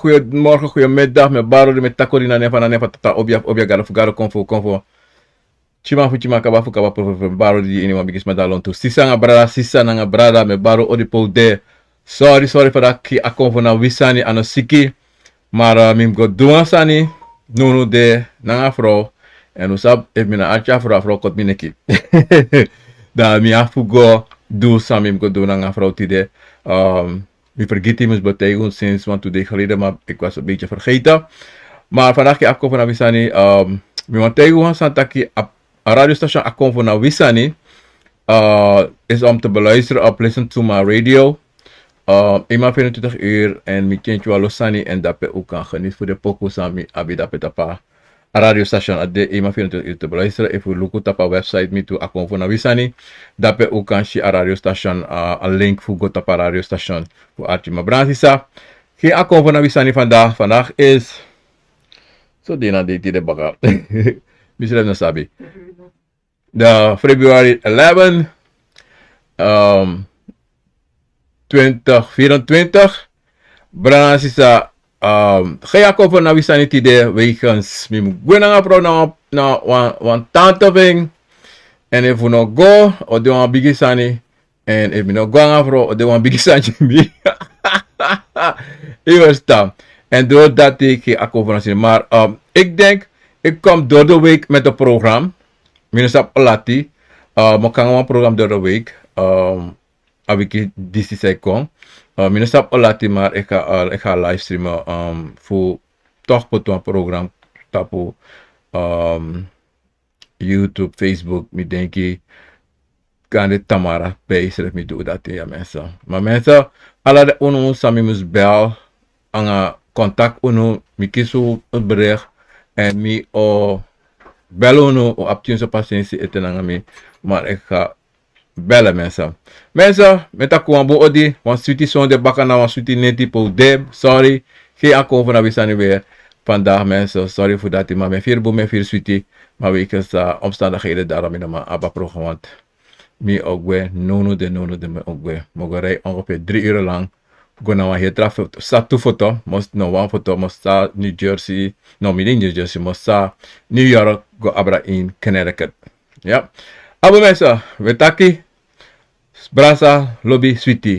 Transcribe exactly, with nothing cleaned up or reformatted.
Goeiemorgen, goeiemiddag, mi e bari odi, mi e taki odi na nen fu, na nen fu Tata, obia, obia, Gado fu Gado, konfo, konfo. Tyiman fu tyiman, kaba fu kaba, profe, profe, mi e bari odi ini wan bigi sma dati lontu. Sisa nanga brada, sisa nanga brada, mi e bari odi pe un de. Sorry, sorry, fa dati a konfo na wi sani, a no siki. Maar, eh, mi mus go du wan sani, nownow de, nanga frow. En un sabi, efu mi no arki a frow, a frow koti mi neki. Dan mi abi fu go du san mi mus go du nanga frow tide. Ehm, mi fergiti, mi mus betuigen sinds wan tu dei geleden, maar ik was een beetje vergeten. Maar vandaag a konfo na wi sani, ehm, mi wani taigi wan sani taki a, a radiostation a konfo na wi sani, eh, is om te beluisteren op Listen to My Radio. Eh, eenmaal vierentwintig uur en mi tyentyi wan lo sani en dape un kan geniet fu den poku san mi abi dape tapu a radiostation. A de eenmaal vierentwintig uur te beluisteren. Efu un luku tapu a website mi tu, a konfo na wi sani. Dape un kan si a radiostation, eh, a link fu go tapu a radiostation fu arki. Maar brada nanga sisa, a konfo na wi sani vandaag. Vandaag is, so dina dei tide baka. Mi srefi no sabi. De februari eleven, ehm, twintig vierentwintig. Brada nanga sisa, ehm, a konfo na wi sani tide, wegens mi mus gwe nanga frow na, na wan, wan tante fu en. En efu un no go, o de wan bigi sani. En efu mi no go nanga frow, o de wan bigi sani gi mi. Yu verstaan. En door dati a konfo na wi sani. Maar, ehm, ik denk, ik kom door de week met een programma. Mi no sabi o lati. Eh, mi o kon nanga wan programma door de week. Ehm, a wiki disi san e kon. Eh, mi no sabi o lati, maar ik ga, eh, ik ga livestreamen, ehm, fu toch poti wan programma tapu, ehm, YouTube, Facebook, mi denki kande tamara pe srefi mi du dati, ya mensen. Maar mensen, ala den unu san mi mus bel, nanga contact unu, mi kisi un bericht. En mi o bel unu, un abi tyunso pasensi ete nanga mi. Maar ik ga bellen, mensen. Mensen, mi e taki wan bun odi, wan switi sonde baka na wan switi neti pe un de, sorry. A konfo na wi sani weer vandaag, mensen. Sorry fu dati, maar mi e firi bun, mi e firi switi. Maar wegens, eh, omstandigheden, daarom mi no man abi a programma, want mi o gwe, nownow de, nownow de mi o gwe. Mi o go rij ongeveer drie uur lang. Go na wan heri tra foto, sa tu foto, mi o sa, no, wan foto, mi o sa New Jersey, no, mi de New Jersey, mi o sa New York, go abra in Connecticut. Ya. Abra mensen, wi e taki, brasa, lobi, switi.